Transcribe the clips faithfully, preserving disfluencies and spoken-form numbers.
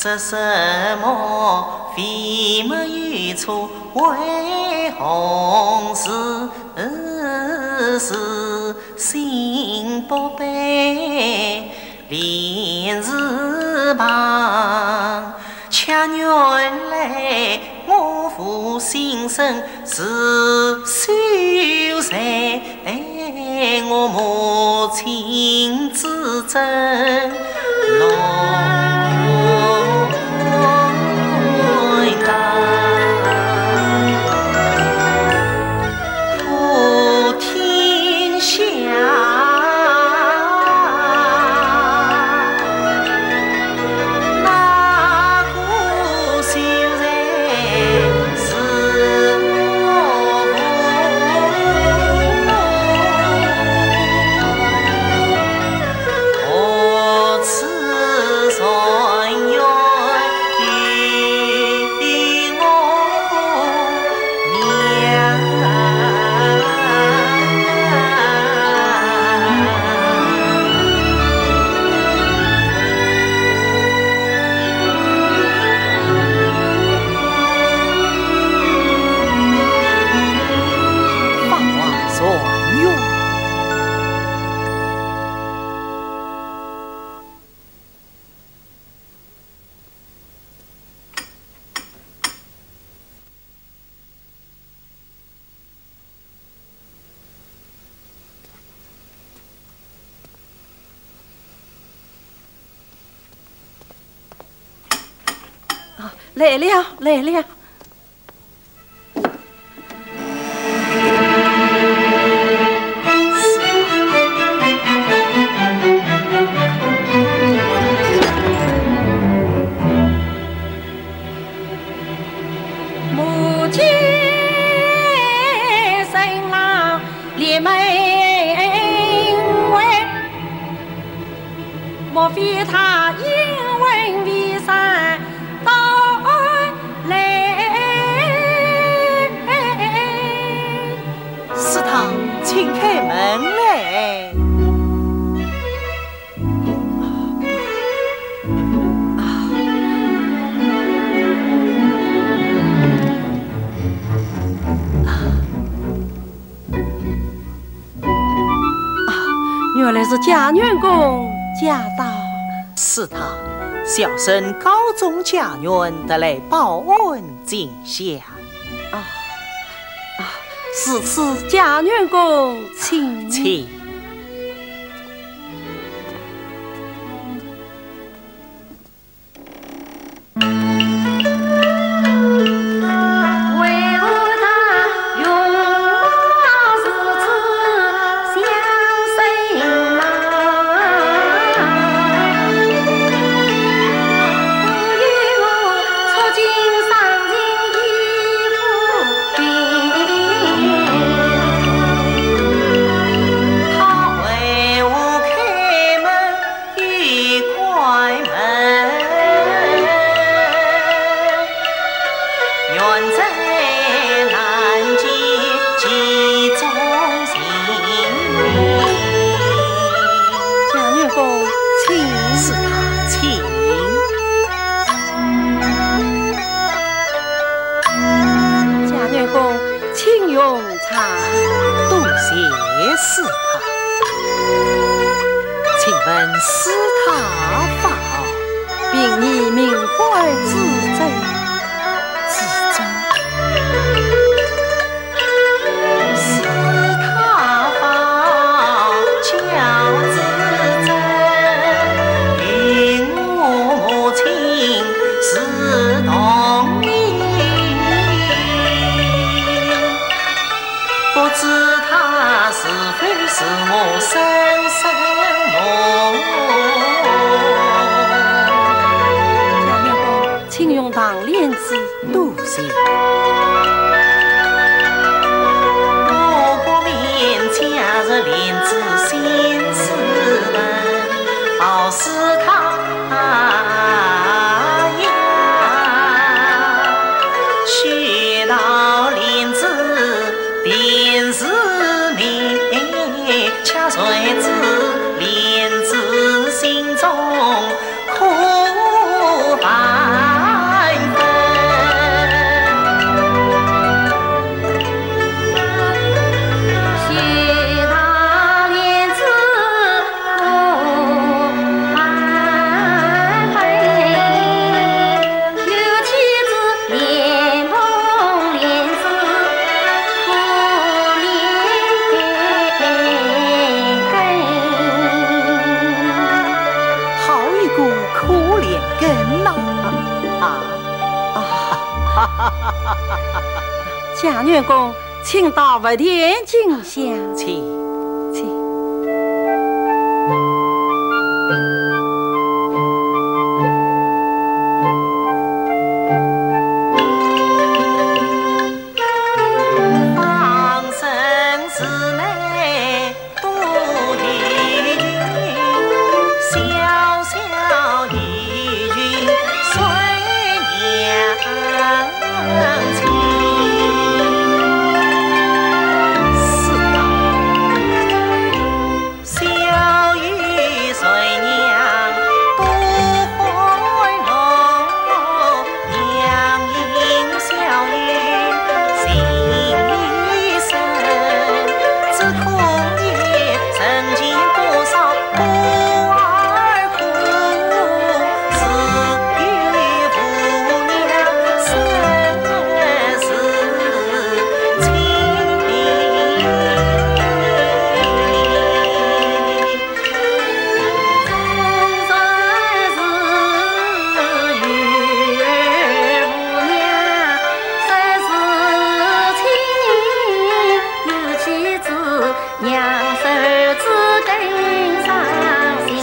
说什么飞没有错，为红事是心不悲，连字旁。恰原来我父心生是秀才， 我母亲之真。啊，来了，来了。 史堂，请开门来。 啊，原来是贾元公驾到。是他，小生高中贾元，特来报恩进香。啊，啊，如此，贾元公，请。请。 贾元公，请。是他，请。 贾元公，请用茶。多谢史太。请问史太法号？并以命官至尊。至尊。 是他方教子真，与我母亲是同名。不知他是否是我生身母？请用糖莲子。 多谢。我不免假日莲子先试闻，好使他呀，取到莲子便是美，恰谁知莲子心中 可怕状元公，请到佛殿进香。请。请。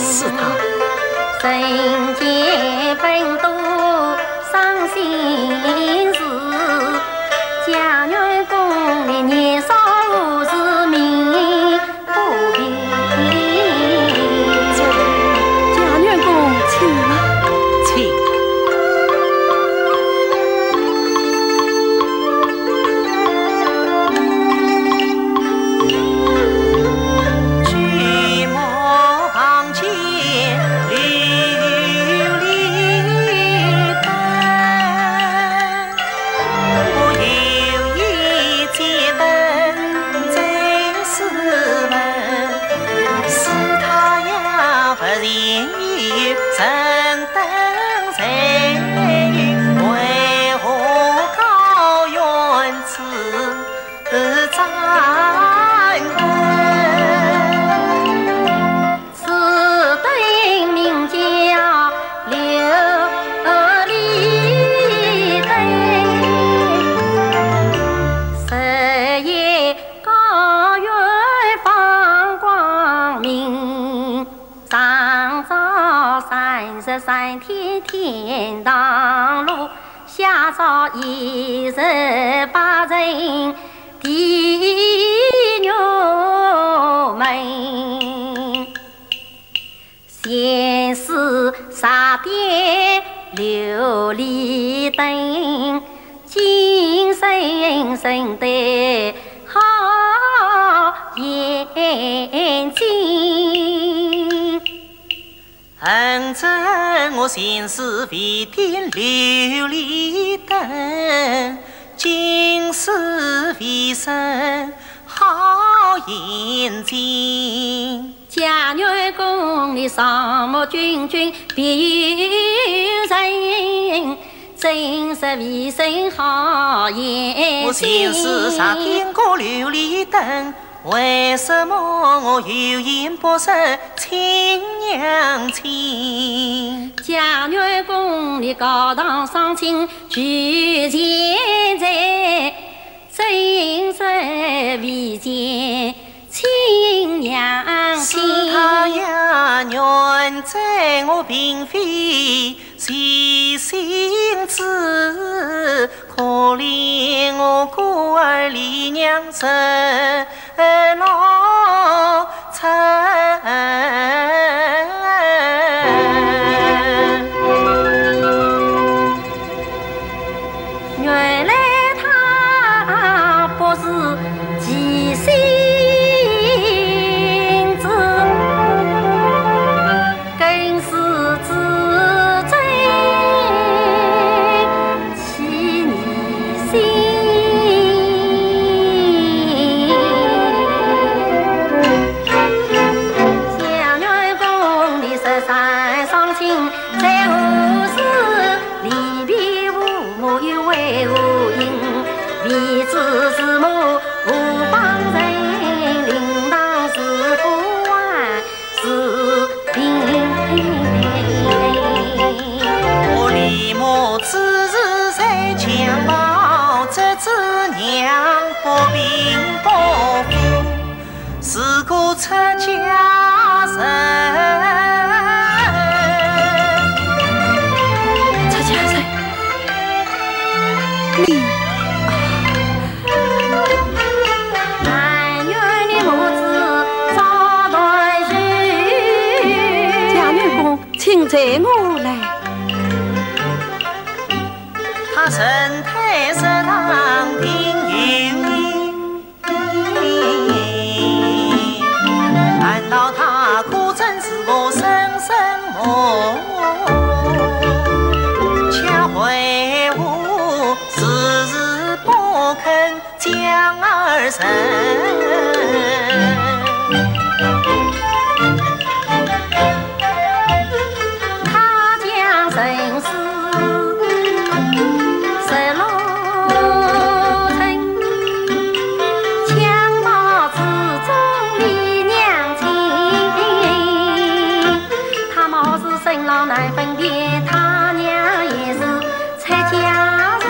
是的。状元公，请啊。请。状元公，你双目炯炯别有神，真是为神好眼睛。我前世是天高琉璃灯，为什么我有眼不识亲娘亲？状元公，你高堂双亲聚前在， 真是未见亲娘亲。是他呀，原在我并非是心子，可怜我孤儿离娘身落 原来他不是寄生子，更是至真 起疑心。状元公，你十三双亲在何时？离别父母又为何因？未知是母何方人？灵堂是否还 是平。我李母此时在襁褓，折枝娘不平不富，是个出家人。出家人？你……贾元公，请随我来。 他神态色当定有异，难道他可真是我生生梦？巧会我时时不肯 讲儿神。他讲人是十六春，襁褓之中立娘亲。他貌似生老难分辨，他娘也是 出家人，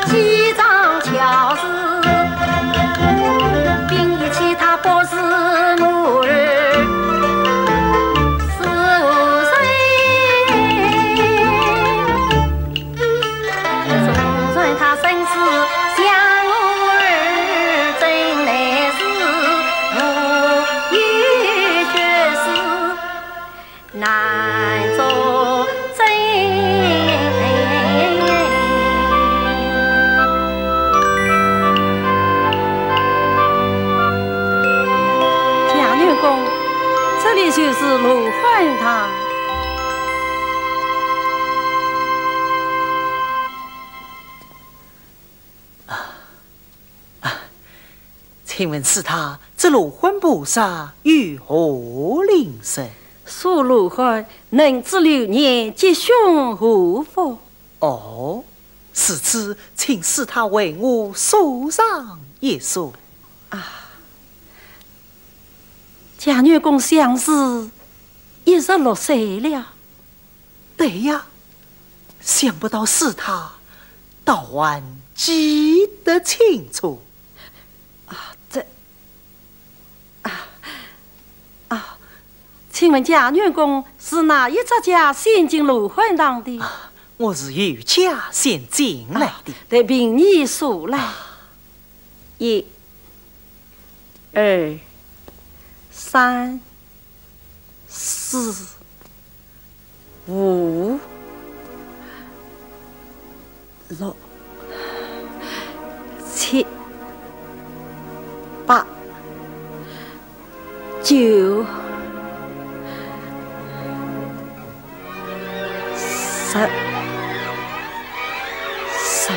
几桩巧事，并与其他不是我儿，是我人。纵然他身世像我儿，真乃是无有学识， 难做证。贾元公，这里就是罗汉堂。 请问师太，这罗汉菩萨有何灵身？说罗汉能知流年吉凶祸福。哦，如此，请师太为我说上一说。啊，贾元公想是一十六岁了。 对呀，想不到师太倒还记得清楚。啊，这，啊，啊，请问贾元公是哪一出家先进罗汉堂的？啊，我是有家先进来的。啊，待凭你说来。啊。一、二、三、 四、五、六、七、八、九、十。 十一、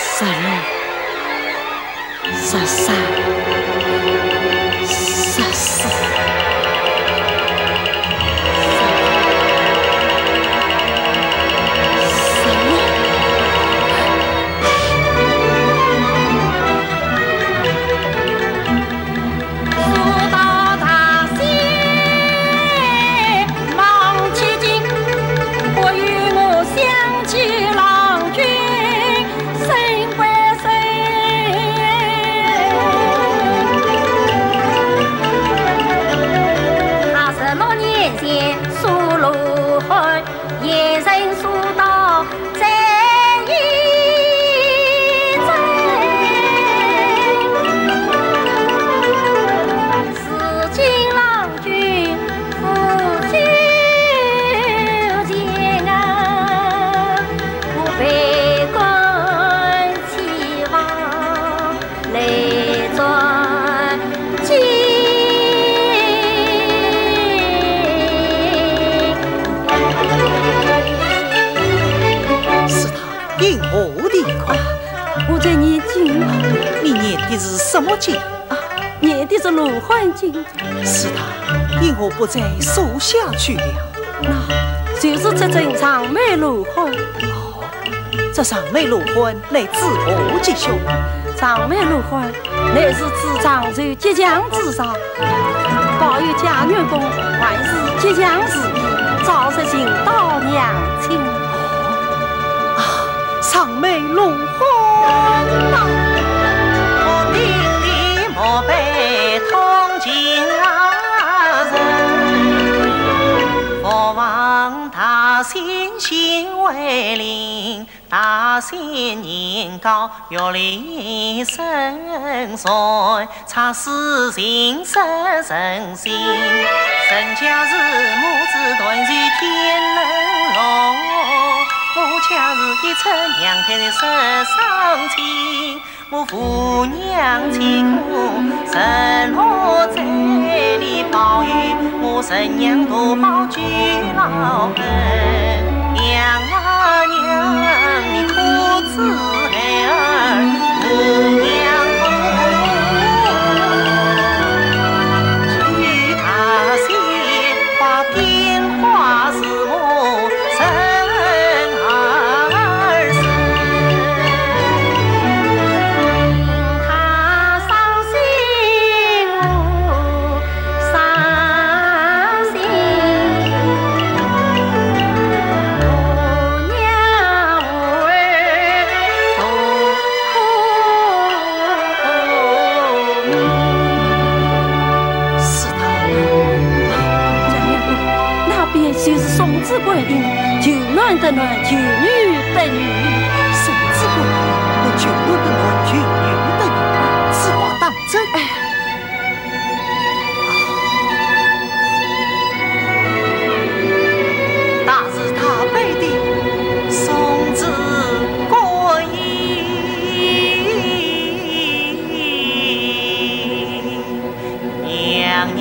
十二、十三、十四、十五。 他十六年前说罗汉，也曾说道 这一遭，如今郎君夫妻间啊，我倍感凄惶。 来转进。师太，因何啼哭？啊，我在念经。你念的是什么经？啊，念的是罗汉经。师太，因何不再说下去了？那就是这尊长眉罗汉。哦， 这长眉罗汉来治何吉凶？长眉罗汉乃是治长寿吉祥之煞，保佑贾元公万事吉祥如意，早日寻到心性为灵，大仙年高，玉立深山，差使行者神仙。人家是母子团聚天伦乐，我家是一出娘胎在世上亲。 我父娘千苦，日落在你保佑，我神娘多保举老恩。娘啊娘，你可知孩儿母娘痛？举大仙花，点花树木，生儿子。 是的，那边就是送子观音，求男得男，求女得女。送子观音，求男得男，求女得女，此话当真？哎。 大慈大悲的送子观音，娘娘。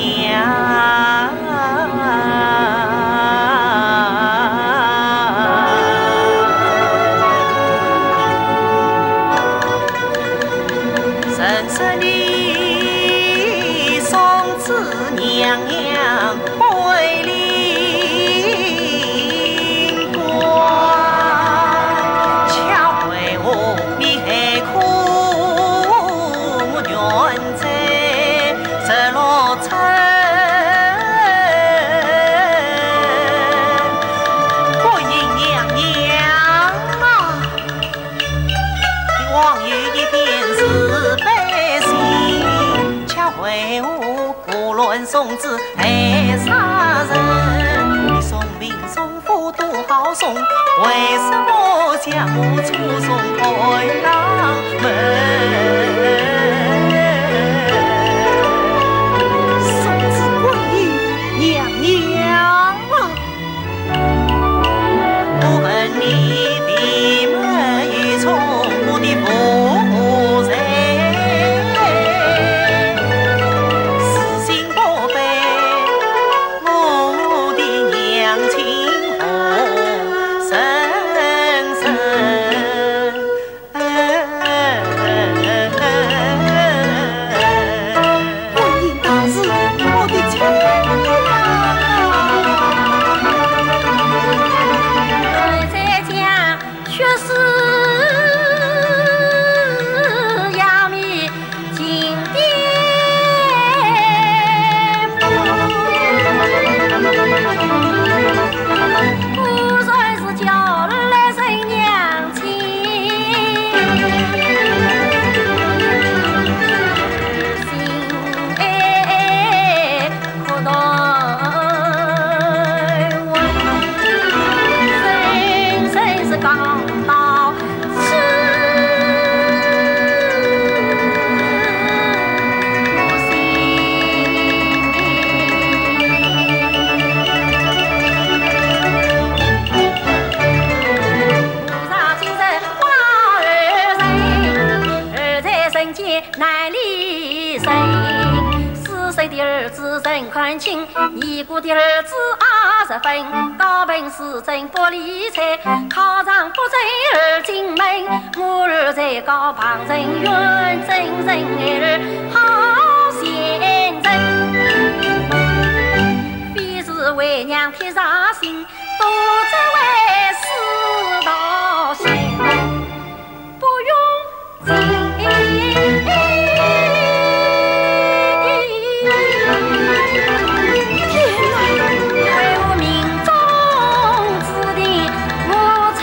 神圣的送子娘娘桂林光，巧慧和你海枯木全在十六春。观音娘娘啊！ 王爷一片慈悲心，巧慧和胡乱送子害杀人。你送兵送佛多好送，为什么将我错送海浪门？送子观音娘娘啊！ 我问你闭门有冲，我的父母谁？死心不悲，我的娘亲和婶婶。 观音大慈，我的亲娘啊！在家学诗要命。 金殿。果然是叫来人娘亲，心哎可痛。深深是讲到 难离神，四岁的儿子人看清， 尼姑的儿子二十分，高朋四珍不理睬，考上不正而进门，我儿在高旁人怨，真正儿好贤人，非是为娘贴上心，都只为世道险。 不用急。天哪！为我命中注定我出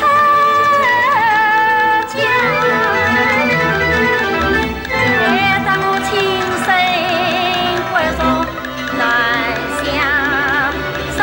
家，害得我亲生骨肉难相生。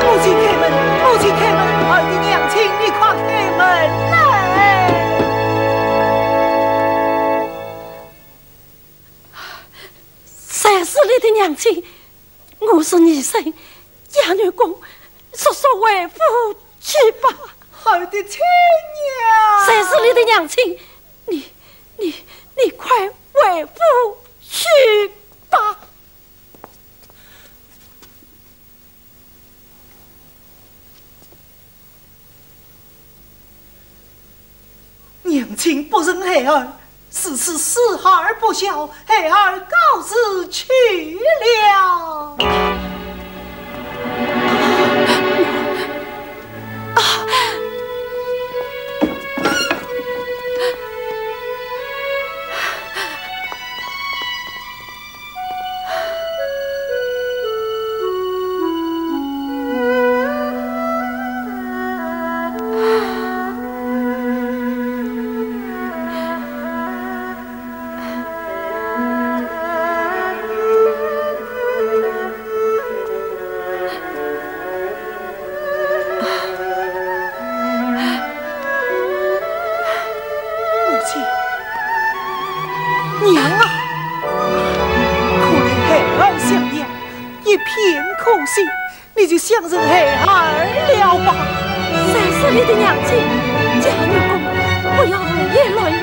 母亲开门，母亲开门，儿的娘亲，你快开门来！谁是你的娘亲？我是你生，家女公，速速回府去吧。儿的亲娘！谁是你的娘亲？你，你，你快回府去吧。 娘亲不认孩儿，是是死而不孝，孩儿告辞去了。 母亲，娘啊，看来孩儿想娘，一片苦心，你就相认孩儿了吧。谁是你的娘亲？家女公，不要胡言乱语，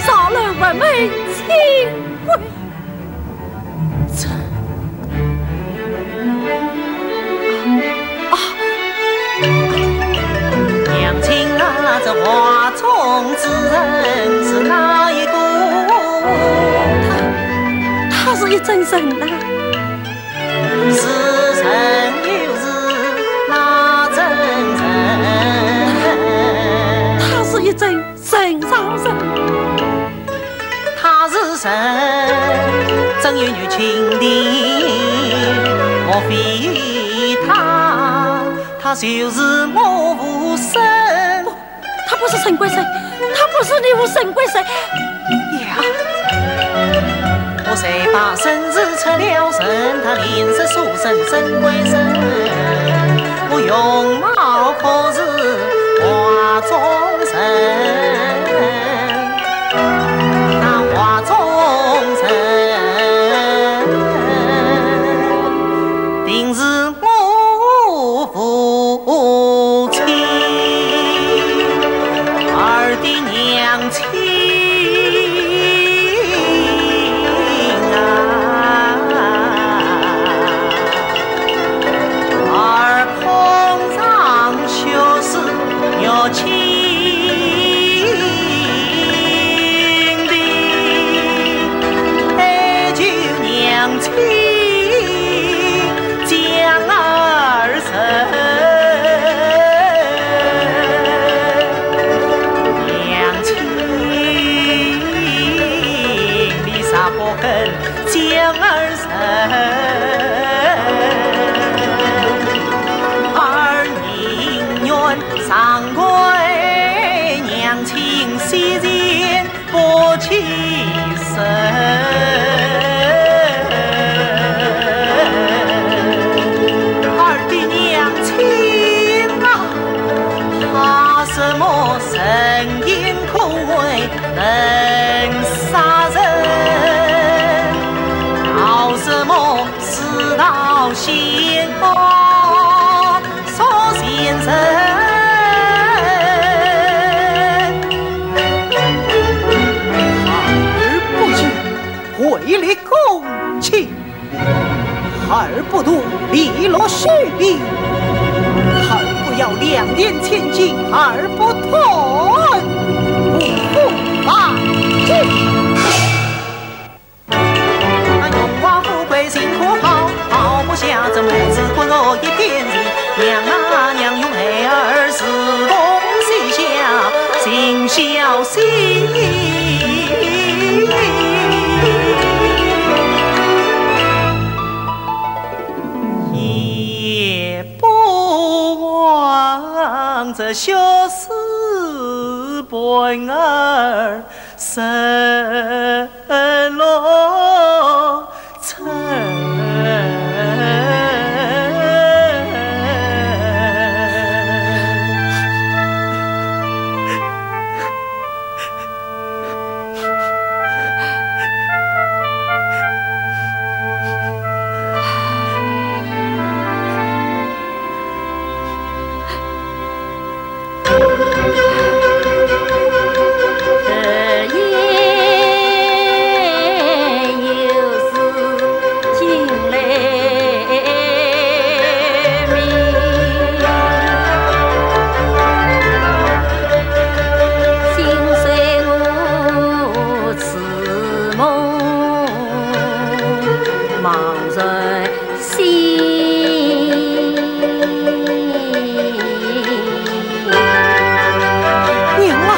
扰乱我们清规。 这……啊！娘亲啊，这画中之人是哪一个？他，他是一尊神呐。是神又是哪尊神？他是一尊 神上人。他是神，真有女亲的，莫非他，他就是我父身？不，他不是沈贵生，他不是你父沈贵生。呀！我谁把身子拆了，认他脸色书生沈贵生，我容貌可是 画中人，那画中人，定是我父亲。儿的的娘亲啊，儿碰上就是要亲的，哀求娘亲将儿 娘亲，你啥不肯将儿认？儿宁愿长跪娘亲膝前 不起身。儿的娘亲啊，怕什么人言可畏能杀人？闹什么世道险恶？ 少先生。儿不见，跪立公卿。儿不图，利禄休兵。儿不要两年千金，儿不图不封王。 荣华富贵尽可抛，抛不下这母子骨肉一片情。娘啊娘，用孩儿侍奉膝下，尽孝心。也不枉这学士伴儿 失落春。娘啊！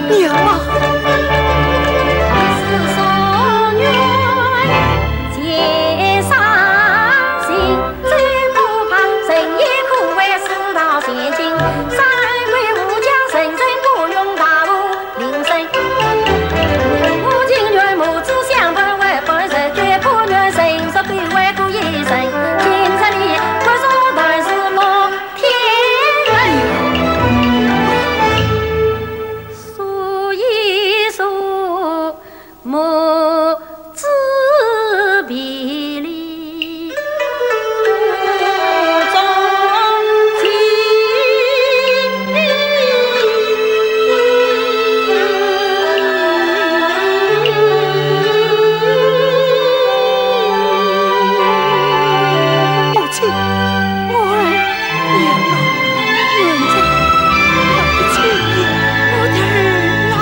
娘啊！母亲，我儿。 娘啊，我儿啊，我的亲娘，我的儿啊，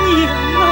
娘啊。